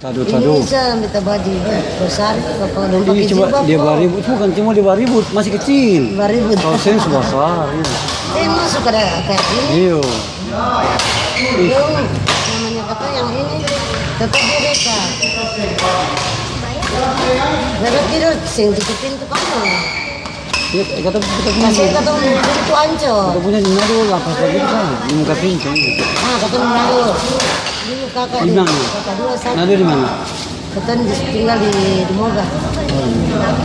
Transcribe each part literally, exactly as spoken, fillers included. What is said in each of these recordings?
Tado, tado. Ini bisa beta baju besar, kalo dong pake jilbab, dia baribut, bukan cuma dia baribut, masih kecil. Baribut. Kalo seng su basar, iya. Seng masuk ada kayak gini. Iyo. Iyo, namanya kata yang ini, tetap dia besar. Beta tidur seng tutup pintu kamar. Iya, kata, kata punya. Kasian kata punya pintu ancor. Kata punya di Nado lapas lagi sa, di muka pintu. Ah, kata Nado. Dulu kaka di, kaka dua sana. Nado di mana? Katong di, tinggal di Dumoga. Oh, iya.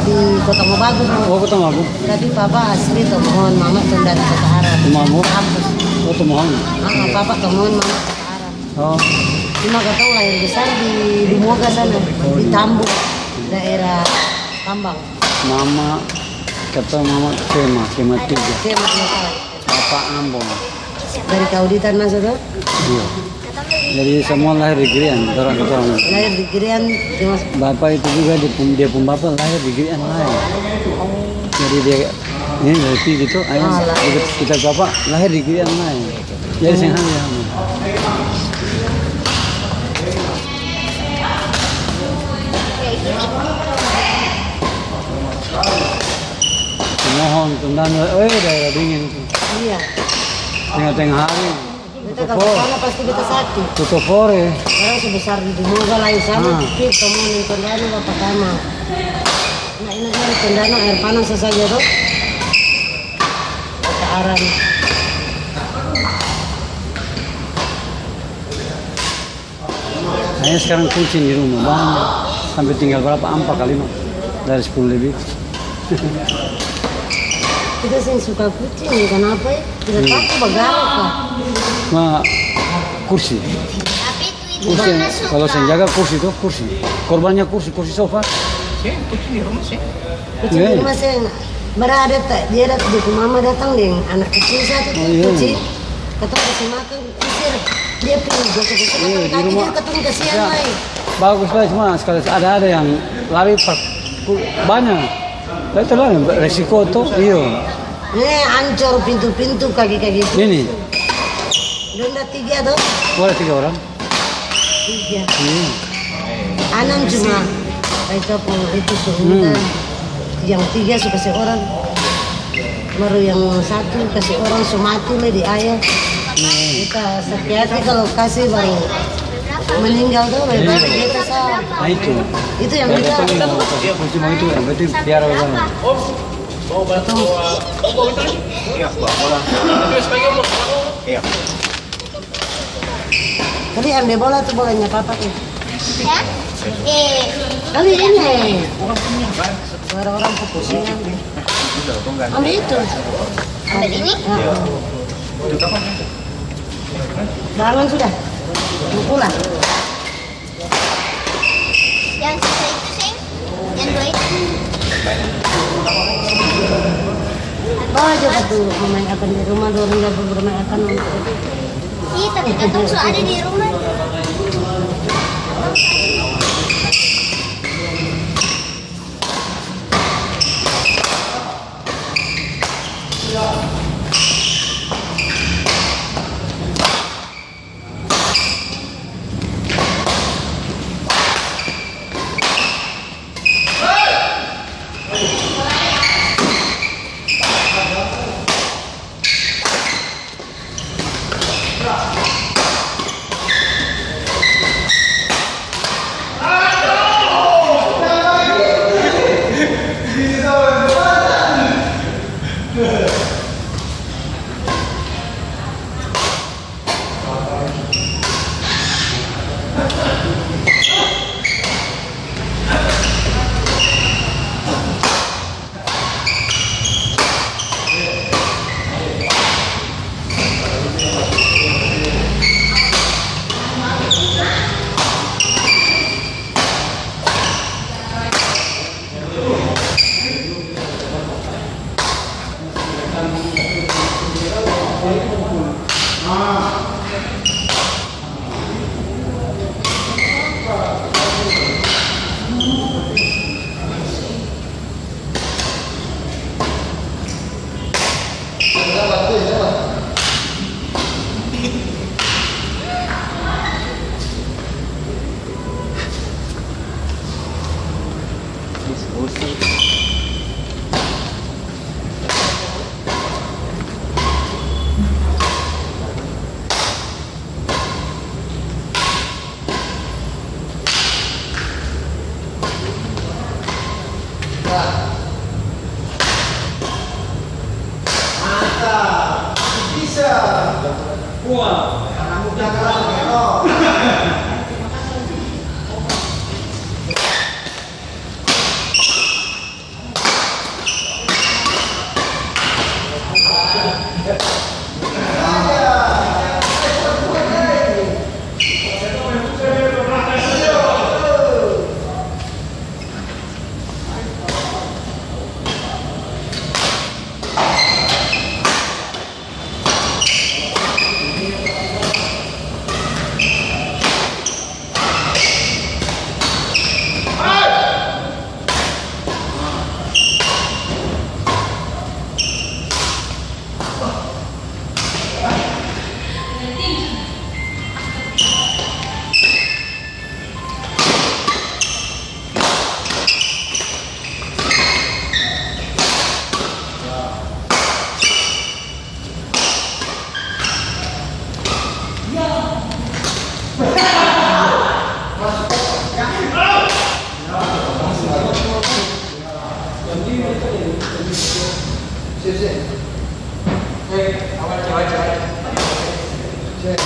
Di Kota Mobagu. Oh, Kota Mobagu. Tapi papa asli Tomohon, mama Tondano Kota Haram. Tomohon? Kampus. Oh, Tomohon. Ah, papa Tomohon, mama Kota Haram. Oh. Cuma katong lahir besar di Dumoga sana, di Tambuk, daerah tambang. Mama, katong mama Kema, Kema tiga. Kema tiga. Papa Ambon. Dari Kauditan maso to? Iya. Jadi samua lahir di Grian, dorang, dorang. Lahir di Grian, dia mas- Bapa itu juga, dia pung, dia pung bapa lahir di Grian lai. Jadi dia, ini dari pi gitu, ayo, kita, kita bapa lahir di Grian lai. Jadi seng hamil, hamil. Tomohon, Tondano, eh, daerah dingin itu. Iya. Tengah-tengah hari. Beta kalau ke sana pasti beta sakit. Tutup fore. Orang su besar di Dumoga lain sama, ah, tapi Tomohon deng Tondano bapa sama. Nah, ini kan Tondano air panas saja to. Kata Aran. Hanya sekarang kucing di rumah, banya. Sampe tinggal berapa? Ampa ka lima dari sepuluh lebih. Kita seng suka kucing, ya, kanapa, ya? Tidak tahu, bagaruk ka. Ma, kursi. Kursi yang, kalau seng jaga kursi tu, kursi. Korbannya kursi, kursi sofa. Seng, kucing di rumah seng. Kucing di rumah seng. Bara ada ta-, dia dat-, dia pung mama datang deng anak kecil satu tu, kucing. Katong kasi makan, usir. Dia pung gosok-gosok katong kaki, dia katong kasihan lai. Bagus lai, cuma sekali ada, ada yang lari par-, ku-, banya. Lai terlalu resiko to, iyo. Eh, ancor pintu-pintu, kaki-kaki. Ini. Dong ada tiga to? Oh, ada tiga orang. Tiga. Hmm. Anam cuma, eh, itu apa, itu su minta. Hmm. Yang tiga su kasi orang. Baru yang satu kasi orang su mati lai di aer. Hmm. Beta sakit hati kalo kasi baru meninggal tu, baru beta sa. Nah, itu. Itu yang beta kasi kunci mau itu, yang penting piara bae. Iya, bawa bola. Iya. Tadi ambe bola tu, bolanya papa tu. Ya? Eh. Kali ini. Suara orang fokusnya. Ambe itu. Ambe ini? Heeh. Bangun sudah. Mau pulang. Yang sisa itu, seng. Yang dua itu. Bawa juga tuh, mama yang akan di rumah, dorang jago bermain akan nonton. Iya, tapi katong su ada di rumah. Sip, sip. Eh, awas, awas, awas. Sip.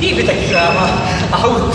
Ih, beta kira mah auto.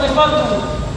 Satu, satu.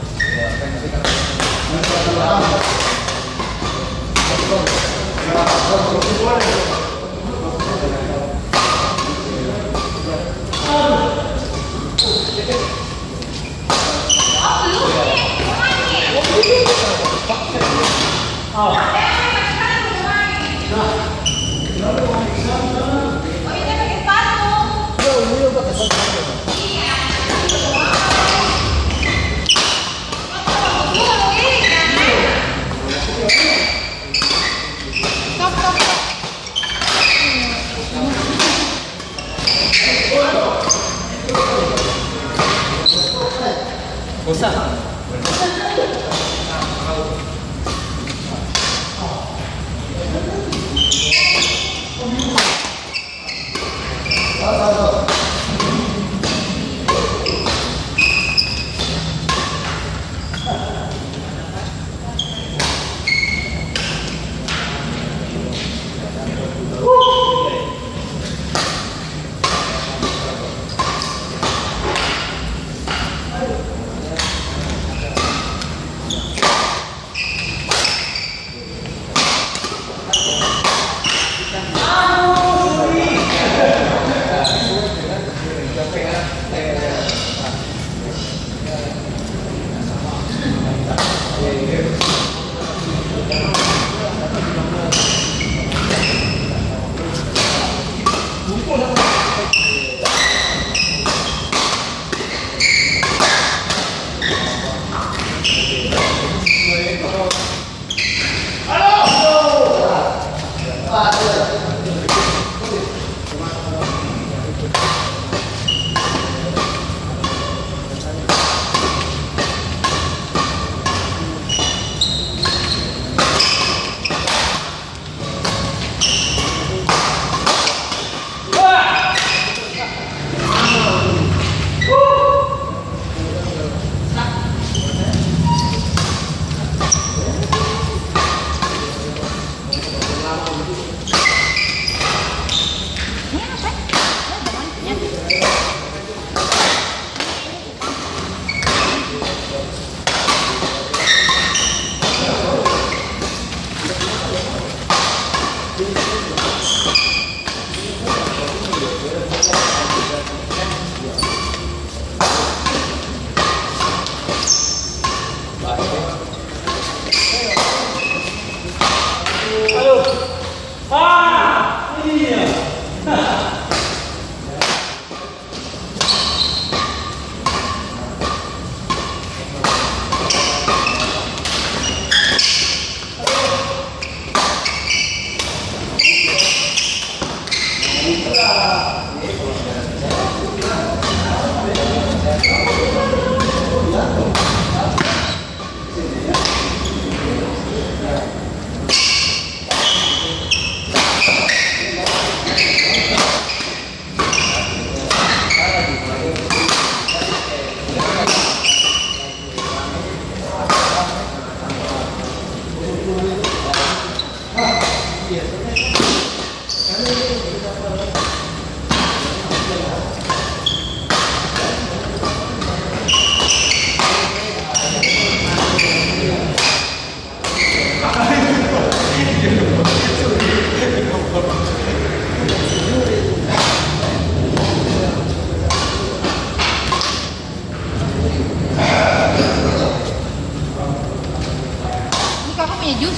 Ini kakak punya jus.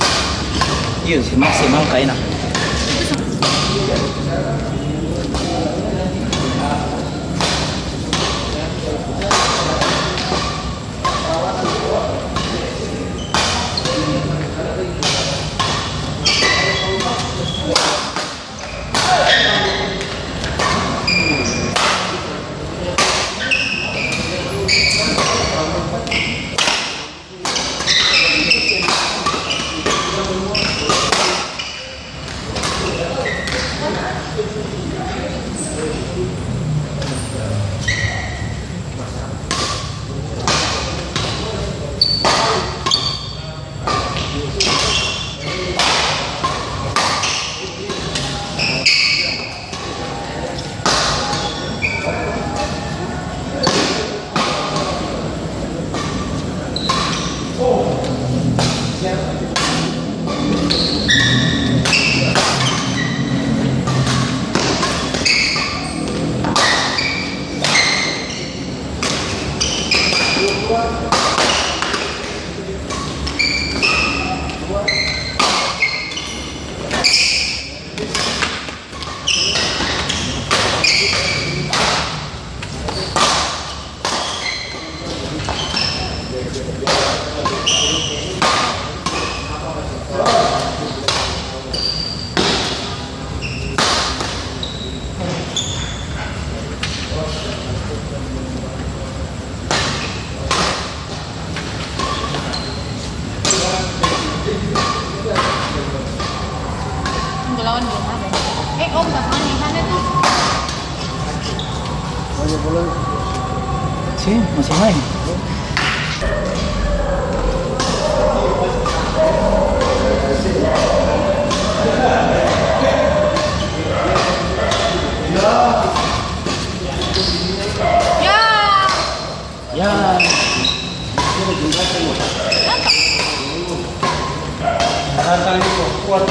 Iya, semangka, semangka enak. Itu sem- Sini, masih main. Ya. Ya. Apa? Datang itu kuat.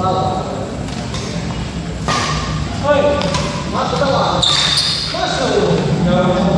Hei, masuk dalam. Masuk.